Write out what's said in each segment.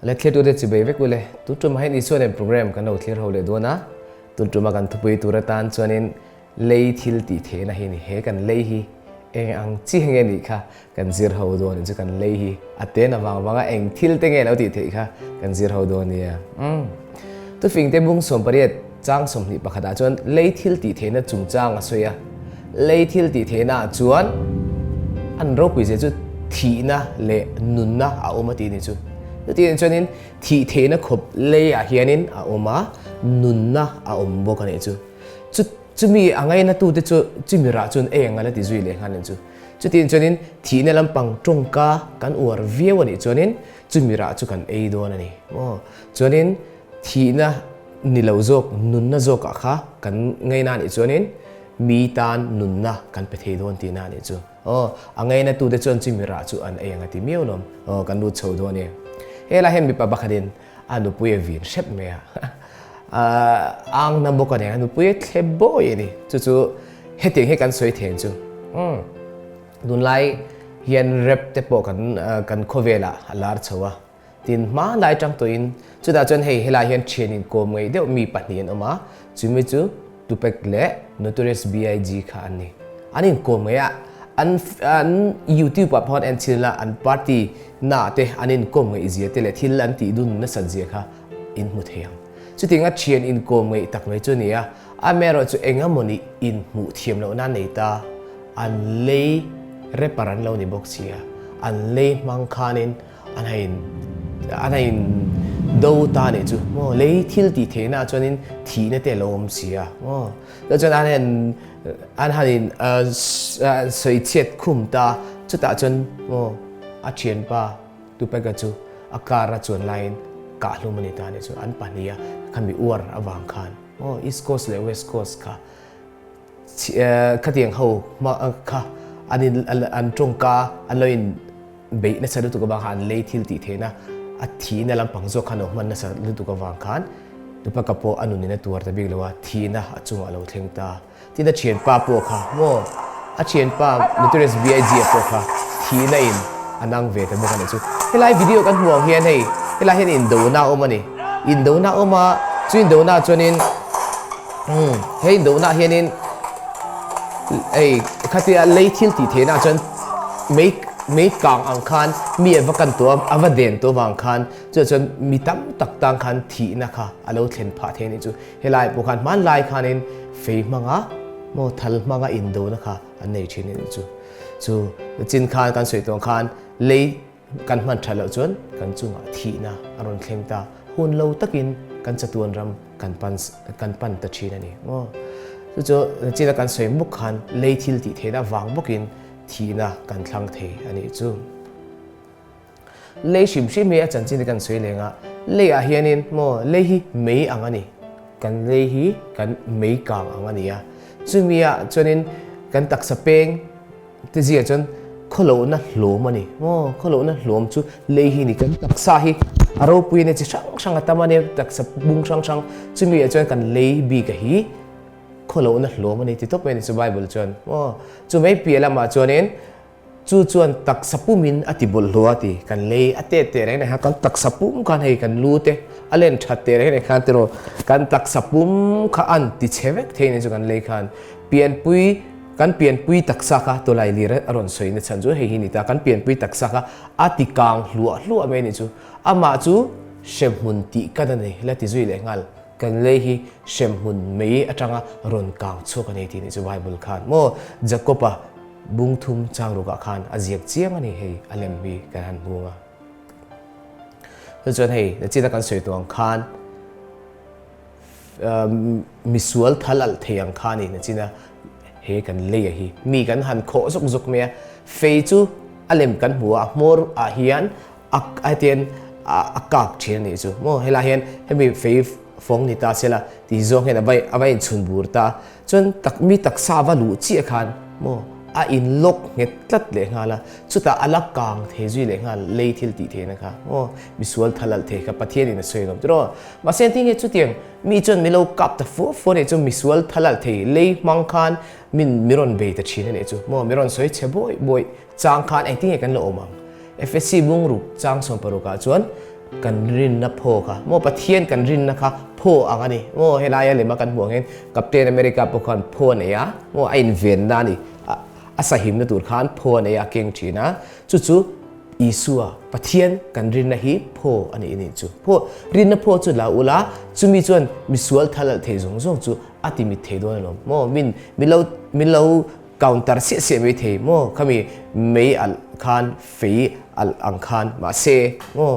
Le thlir tute chibei vek ule. Tun tumah hian Isua nen program kan lo thlir ho leh dawn a. Tun tuma kan thupui tur atan chuanin lei thil tih theihna hi a ni. He kan lei hi eng ang chi nge nih kha kan zir ho dawn a chu kan lei hi a ten avang vanga eng thil te nge lo tih theih kha kan zir ho dawn nia. Umm. Tufingte bung 18 chang 21 ah chuan lei thil tih theihna chungchang a sawi a. Lei thil tih theihna ah chuan an ropui zia chu thihna leh nunna a awm a tih ni chu. Chutiang chuanin thih theihna khawp lei ah hianin a awm a, nunna a awm bawk a nih chu. Chu chumi a ngaina tute chu chumi rah chuan ei ang a la ti zui leh nghal a nih chu. Chutiang chuanin thihna lampang tawngka kan uar viau a nih chuanin chumi rah chu kan ei dawn a ni maw. Chuanin thihna ni lo zawk nunna zawkah kha kan ngaina a nih chuanin mi tan nunna kan pe thei dawn tihna a nih chu. Aw, a ngaina tute chuan chumi rah chu an ei ang a ti miau lawm. Aw, kan lut chho dawn e. Helai hian mipa pakhatin a nupui a vin hrep mai a. Ang na bawk a nia, a nupui a thle bawi a ni. Chu chu hetiang hi kan sawi thei chu. Umm, tunlai hian rap te pawh kan kan khawvelah a lar chho a. Tin, hmanlai tang tawhin chutah chuan hei helai hian thian inkawm ngei deuh mi pahnih an awm a, chumi chu Tupac leh Notorious B.I.G kha an ni. An inkawm ngei a, an an YouTube ah pawh an en chhin la, an party na te an inkawm ngeih zia te leh thil an tih dun nasat zia kha in hmu thei ang. Chutianga thian inkawm ngeih tak mai chu a ni a, amaherawhchu engemawni inhmuh thiam lohna nei ta an lei rapper an lo ni bawk si a, an lei hmang khanin An ha in an ha in do ta nih chu maw lei thil tih theihna ah chuanin thihna te a lo awm si a maw chuan chuan an han an han in sawi chhiat khum ta chutah chuan maw a thianpa Tupeka chu a car a chuan laiin kah hlum a ni ta nih chu an pahnih a khami uar avang khan maw East Coast leh West Coast kha Khatiang ho hma kha an in an tawngka an lo in beih nasa lutuk avang khan an lei thil tih theihna a thihna lampang zawk khan a lo hman nasa lutuk avang khan Tupaka pawh a nunin a tuar ta bik lo a, thihna a chungah a lo thleng ta. Tin a thianpa pawh kha maw a thianpa Notorious B.I.G a pawh kha thihna in a nang ve ta bawk a nih chu. Helai video kan hmuh ang hian hei helai hian indona a awm a ni. Indona a awm a, chu indona ah chuanin Umm hei indona ah hianin ei khatia lei thil tih theihna ah chuan mei mei kang ang khan mi a va kan tawh a a va den tawh avang khan chuvah chuan mi tam tak tan khan thihna kha a lo thlen phah thei a nih chu. Helai pawh khan hmanlai khanin fei hmanga maw thal hmanga indona kha an nei thin a nih chu. Chu chin khan kan sawi tawh ang khan lei Kan hman that loh chuan kan chungah thihna a rawn thleng ta. Hun lo takin kan chatuan ram kan pan kan pan ta thin a ni maw? Chu chu china kan sawi muk khan lei thil tih theihna vang bawkin thihna kan thlang thei a nih chu. Lei hrim hrim hi a chanchin hi kan sawi leng a, leiah hianin maw lei hi mei ang a ni. Kan lei hi kan mei kang ang a ni a, chumi-ah chuanin kan taksa peng, Te zia chuan khawlohna hlawm a ni. Aw, khawlohna hlawm chu lei hi ni. Kan taksa hi a ropui a ni, chi hrang hrang a tam a nia, taksa bung hrang hrang. Chumi ah chuan kan lei bik a hi khawlohna hlawm a ni ti tawp mai a ni chu Bible chuan. Aw, chu mai piah lamah chuanin chu chuan taksa pumin a ti bawlhhlawh a ti. Kan lei a tet teh reng reng khan kan taksa pum khan hei kan lu te a len that teh reng reng khan tiraw kan taksa pum kha an ti chhe vek thei a ni chu kan lei khan. Pianpui Kan pianpui taksa kha tawlai lir a rawn sawi na chhan chu hei hi ni ta, kan pianpui taksa kha a ti kang hluah hluah mai a ni chu. Amah chu hremhmun tih kan a ni la ti zui leh nghal. Kan lei hi hremhmun mei atanga rawn kang chhuak a ni tih ni chu Bible khan maw Jakob-a bung thum chang rukah khan a ziak chiang a ni hei a lem hi kan han hmung a. Chuan hei nachina kan sawi tawh ang khan Misual thal alh thei ang kha ni nachin a, he kan lei a hi mi kan han khawh zuk zuk mai a, fei chu a lem kan hmu a, a hmawr ah hian a hetian a kak thin a nih chu maw, helai hian hemi fei fawng ni ta sela tih zawng hian a va inchhun bur ta a, Chuan tak mi taksa va luh chiah khan maw a in lock nghet tlat leh nghal a, chutah a la kang thei zui leh nghal lei thil tih theihna kha maw misual thal alh thei kha Pathian in a sawi lawm tiraw. Mahse engtin nge chutiang mi chuan mi lo kap ta fua fua nih chu misual thal alh thei lei hmang khan min mi rawn bei ta thin a nih chu maw mi rawn sawi chhe bawi bawi chang khan engtin nge kan la awm ang. FSC bungruk chang 16 ah chuan. Kan rinna phaw kha maw Pathian kan rinna kha phaw ang a ni maw helaia lema kan hmuh angin Captain America pawh khan phaw a nei a maw a invenna a ni a sahimna tur khan phaw a nei a keng thin a chu chu Isua Pathian kan rinna hi phaw a ni anih chu phaw rinna phaw chu la ula chumi chuan misual thal alh thei zawng zawng chu a ti mit thei dawn alawm maw min min lo min lo counter siah siah mai thei maw khami mei alh khan Fei alh ang khan mahse maw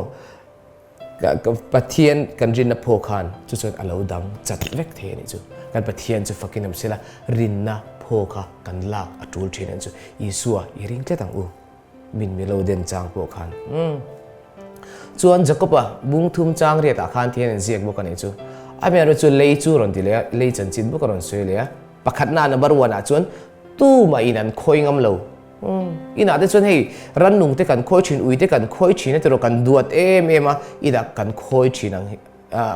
Pathian kan rinna phaw khan chu chuan a lo dang chat vek thei a nih chu. Kan Pathian chu fakin awm sela rinna phaw kha kan lak a tul thin ang chu. Isua i ring tlat ang u min mi lo den chang pawh khan. Chuan Jakob-a bung thum chang riatah khan ti hian an ziak bawk a nih chu. A hmel chu lei chu rawn ti leh a, lei chanchin bawk a rawn sawi leh a. Pakhatna number one ah chuan tumah in an khawi ngam lo. Inah te chuan hei rannung te kan khawi thin, ui te kan khawi thin a tiraw kan duat em em a, inah kan khawi thin ang hi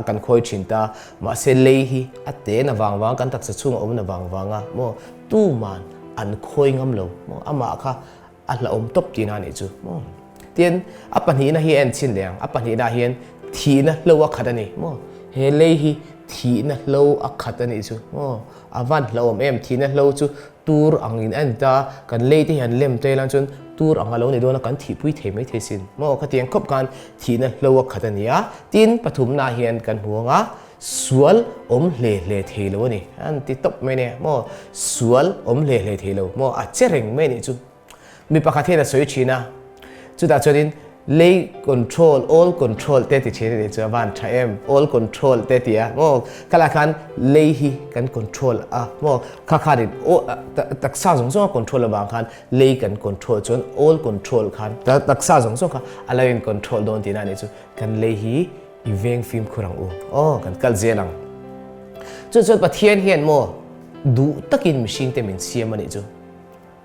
kan khawi thin ta. Mahse lei hi a te na vang vang, kan taksa chhunga awm na vang vang a maw tuman an khawi ngam lo maw amah kha a hlauhawm tawp tihna a nih chu maw. Tin, a pahnihna hi a en chhin leh ang, a pahnihna ah hian thihna hlo a khat a ni maw. He lei hi thihna hlo a khat a nih chu maw. A van hlauhawm em, thihna hlo chu tur angin a ni ta, kan lei te hi han lem ta ila chuan tur ang a lo ni dawn a, kan thihpui thei mai thei sin maw. Khatiang khawp khan thihna hlo a khat a ni a, tin pathumna ah hian kan hmu ang a, sual awm hle hle thei lo a ni, an ti tawp mai nia maw, sual awm hle hle thei lo maw, a che reng mai a nih chu. Mi pakhat hian a sawi thin a, chutah chuanin lei control, all control te ti thin a nih chu a van tha em, all control te ti a maw, khalai khan lei hi kan control a maw, kha khanin taksa zawng zawng a control avang khan lei kan control chuan all control khan taksa zawng zawng kha a lo in control dawn tihna a nih chu, kan lei hi i veng fimkhur ang u aw kan kal zel ang. Chu chuan Pathian hian maw duh takin mihring te min siam a nih chu.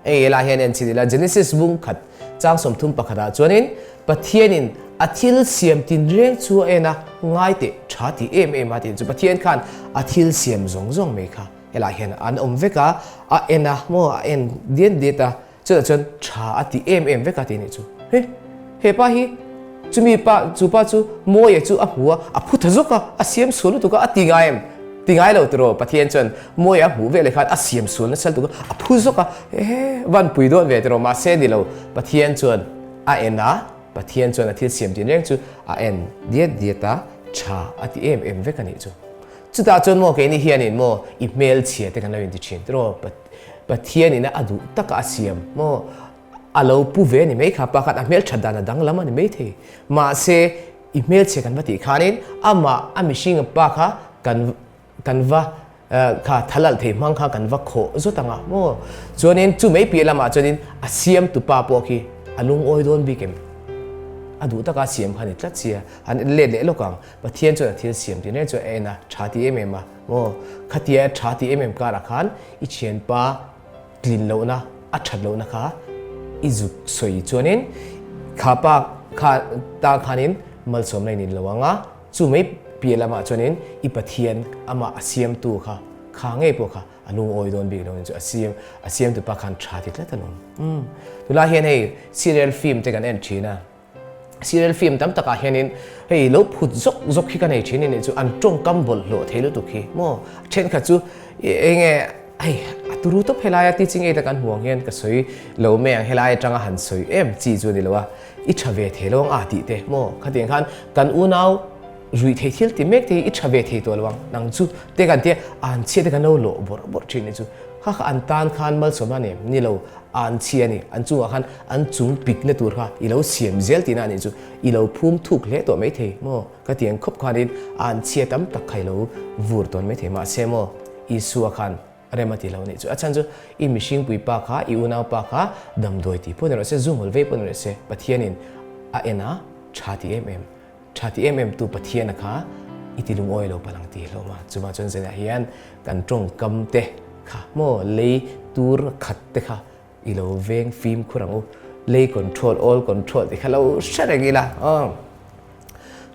Hei helai hian en chhin ila Genesis bung khat chang 31 ah chuanin Pathianin a thil siam tinreng chu a en a, ngai teh tha ti em em a tih chu Pathian khan a thil siam zawng zawng mai kha helai hian an awm vek a, a en a maw a en diat diat a chutah chuan tha a ti em em vek a tih anih chu. He hepa hi chumi pa chu pa chu Mawia chu a hmu a, a phu tha zawk a, a siam sual lutuk a, a ti ngai em? Ti ngai lo tiraw Pathian chuan Mawia a hmuh veleh khan a siam sual nasa lutuk a, a phu zawk a, ehe van pui dawn ve tiraw mahse ni lo Pathian chuan a en a, Pathian chuan a thil siam tin reng chu a en diat diat a, tha a ti em em vek a nih chu. Chutah chuan maw keini hianin maw i hmelchhia te kan lo inti thin tiraw Pathian ina a duh taka a siam maw a lo pu ve a ni mai kha pa khan a hmelthat dan a danglam a ni mai thei mahse i hmelchhe kan va tih khanin amah a mihring pa kha kan kan va kha thalalh thei hmang kha kan va khawh zawt ang a maw chuanin chu mai piah lamah chuanin a siam tu pa pawh khi a lungawi dawn bik em a duh taka a siam kha a ni tlat sia an let leh lawk ang Pathian chuan a thil siam tih reng chu a en a tha ti em em a maw khatia tha ti em em karah khan i thianpa tlin lohna, a that lohna kha i zuk sawi chuanin kha pa kha ta khanin malsawmna in in lo ang a, chu mai piah lamah chuanin i Pathian amah a siamtu kha kha ngei pawh kha a lungawi dawn bik lo chu a siam a siamtu pa khan tha ti tlat alawm. Umm tunlai hian hei serial film te kan en thin a. Serial film tam takah hianin hei lo phut zawk zawk hi ka nei thin anih chu an tawngkam bawlhhlawh thei lutuk hi maw thenkhat chu enge hei a turu tawp helaia teaching aid a kan hmuh ang hian ka sawi lo mai ang helai atanga han sawi em chi chu a ni lo a i tha ve thei lo ang a tih te maw khatiang khan kan unau ruih thei thil ti mek te hi i tha ve thei tawh lo ang nang chu te kan tia an chhiat te kan lo lawh bawrh bawrh thin anih chu kha kha an tan khan malsawmna nem ni lo An chhi a ni. An chungah khan an chung pikna tur kha i lo siam zel tihna a nih chu. I lo phum thuk hle tawh maithei maw? Ka ti ang khawp khanin an chhia tam tak kha i lo vur tawn maithei. Mahse maw, Isua khan rem a ti lo a nih chu. A chhan chu i mihring puipa kha, i unaupa kha damdawi tih pawh ni rawh se, zu ngawl vei pawh ni rawh se, Pathianin a en a, tha ti em em. Tha ti em em tu Pathiana kha i ti lungawi lo palh ang ti hlawm a, chuvang chuan zanah hian kan tawngkam te kha maw lei tur khat te kha i lo veng fimkhur ang u, lei control all control ti kha lo hre reng ila aw.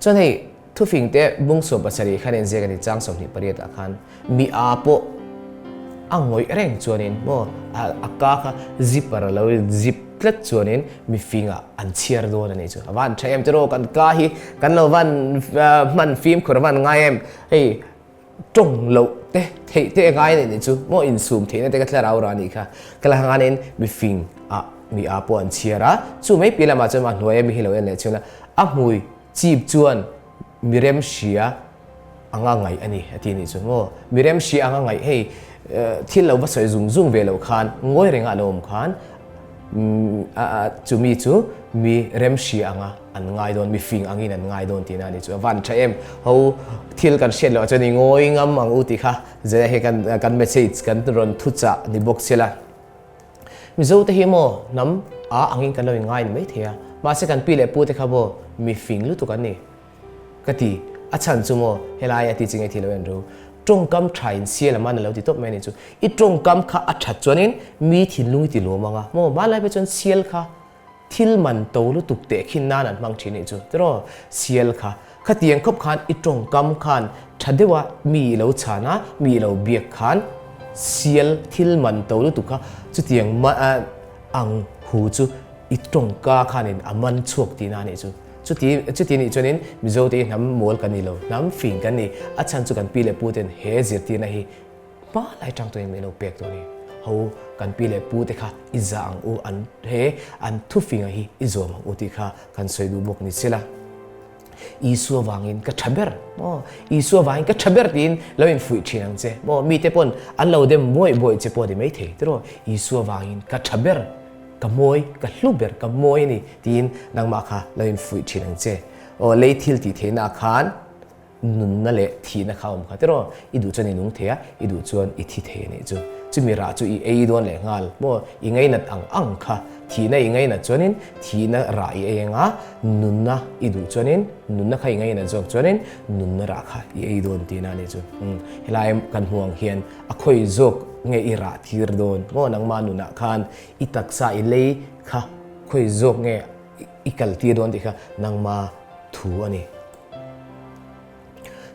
Chuan hei thufing te bung 17 khan inziak a ni chang 28 ah khan mi a pawh. A ngawih reng chuanin maw a ka kha zipper a lo zip tlat chuanin mi fingah an chhiar dawn a nih chu. A van tha em tiraw kan ka hi kan lo van hman fimkhur a van ngai em hei tawng loh te theih te a ngai a nih chu maw insum theihna te ka thlarau rah a nih kha. Ka la hanganin mi fing ah mi a pawh an chhiar a, chu mai piah lamah chuan a hnuaia mi hi lo en leh chuan a hmui chip chuan mi rem hria anga ngaih a ni a ti nih chu maw mi rem hria anga ngaih hei thil lo va sawi zung zung ve loh khan ngawi renga a lo awm khan chumi chu mi rem hria anga an ngai dawn mi fing angin an ngai dawn tihna a ni chu a van tha em ho thil kan hriat loh ah chuan i ngawi ngam ang u tih kha zela hei kan kan message kan rawn thuchah ni bawk sela Mizo te hi maw hnam a angin kan lo inngai ni maithei a mahse kan pi leh pu te kha maw mi fing lutuk an ni. Ka ti, a chhan chu maw helai a ti chi nge thi lo en ru. Tawngkam tha in sial a man a lo ti tawp mai a ni chu. I tawngkam kha a that chuanin mi thinlung i ti lawm ang a, maw hmanlai pawh chuan sial kha thil man to lutuk teh khin nan an hmang thin a nih chu tiraw sial kha. Khatiang khawp khan i tawngkam khan tha deuha mi i lo chhan a, mi i lo biak khan sial thil man to lutuk kha chutiang ang hu chu i tawngka khanin a man chhuak tihna a nih chu. Chuti chuti nih chuanin Mizote hi hnam mawl kan ni lo, hnam fing kan ni. A chhan chu kan pi leh pu ten he zirtirna hi hma lai tang tawhin min lo pek tawh a ni. Ho, kan pi leh pu te kha i zah ang u, an he an thufinga hi i zawm ang u tih kha kan sawi duh bawk ni sela. Isua vangin ka tha ber maw? Isua vangin ka tha ber tiin lo infuih thin ang che maw? Mite pawn an lo dem buaih buaih che pawh a ni maithei tiraw? Isua vangin ka tha ber. Ka mawi, ka hlu ber, ka mawi a ni tiin nangmah kha lo infuih thin ang che. Aw, lei thil tih theihna ah khan nunna leh thihna kha a awm kha tiraw? I duh chuan i nung thei a, i duh chuan i thi thei a nih chu. Chumi rah chu i ei dawn leh nghal maw? I ngainat ang ang kha thihna i ngainat chuanin thihna rah i ei anga, nunna i duh chuanin nunna kha i ngainat zawk chuanin nunna rah kha i ei dawn tihna a nih chu. Umm, helai kan hmuh ang hian a khawi zawk nge i rah tir dawn maw? Nangmah nunah khan I taksa i lei kha khawi zawk nge i kal tir dawn tih kha nangma thu a ni.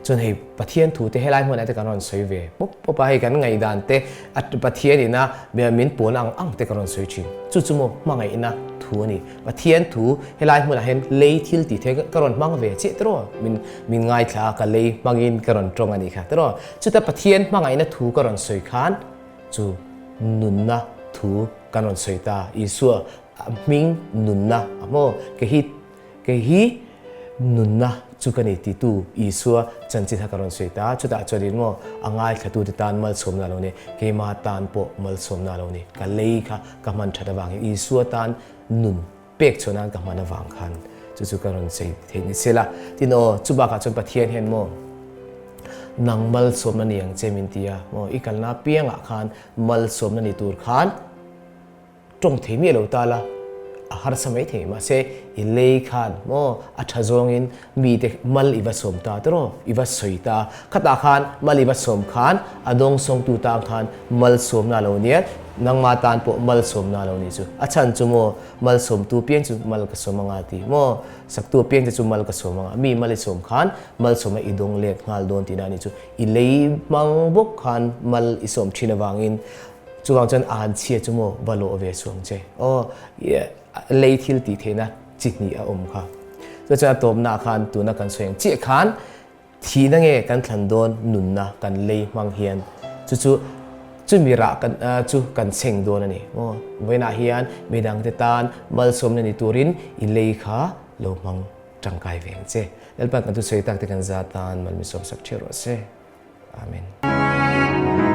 Chuan hei Pathian thu te helai hmunah te kan rawn sawi ve pawp pawp a, hei kan ngaihdan te a Pathian ina min pawn ang ang te kan rawn sawi thin. Chu chu maw hmangaihna thu a ni. Pathian thu helai hmunah hian lei thil tih the ka rawn hmang ve chiah tiraw min min ngaithla a ka lei hmangin ka rawn tawng a nih kha tiraw. Chuta Pathian hmangaihna thu ka rawn sawi khan Chu nunna thu kan rawn sawi ta, Isua hming nunna a maw? Kei hi, kei hi nunna chu ka ni titu Isua chanchin kha ka rawn sawi ta. Chutah chuanin maw a ngaithlatute tan malsawmna a lo ni, keima tan pawh malsawmna a lo ni. Ka lei kha ka hman that avangin Isua tan nun pek chhuah nan ka hman avang khan chu chu ka rawn sawi theih ni sela. Tin aw, chu bakah chuan Pathian hian maw nang malsawmna ni ang che min ti a, maw i kalna apiangah khan malsawmna ni tur khan tawng thei miah lo ta la, a harsa mai thei. Mahse i lei khan maw a tha zawngin mite mal i va sawm ta tiraw, i va sawi ta. Khatah khan mal i va sawm khan a dawngsawngtu tan khan malsawmna a lo nia, nangma tan pawh malsawmna a lo nih chu. A chhan chu maw malsawmtu piang chu mal ka sawm anga ti maw, saktu piang te chu mal ka sawm anga, mi mal i sawm khan malsawmna i dawng let nghal dawn tihna a nih chu. I lei hmang bawk khan mal i sawm thin avangin chuvang chuan an chhia chu maw va lawh ve suang che. Aw, lei thil tih theihna chi hnih a awm kha. Chuan a tawpnaah khan tuna kan sawi ang chiah khan Thihna nge kan thlan dawn nunna kan lei hmang hian chu chu chumi rah kan chu kan chheng dawn a ni maw? Vawiinah hian midangte tan malsawmna ni turin i lei kha lo hmang tangkai ve ang che. Lalpan kan thusawi tak te kan za tan mal mi sawmsak ṭheuh rawh se. Amen.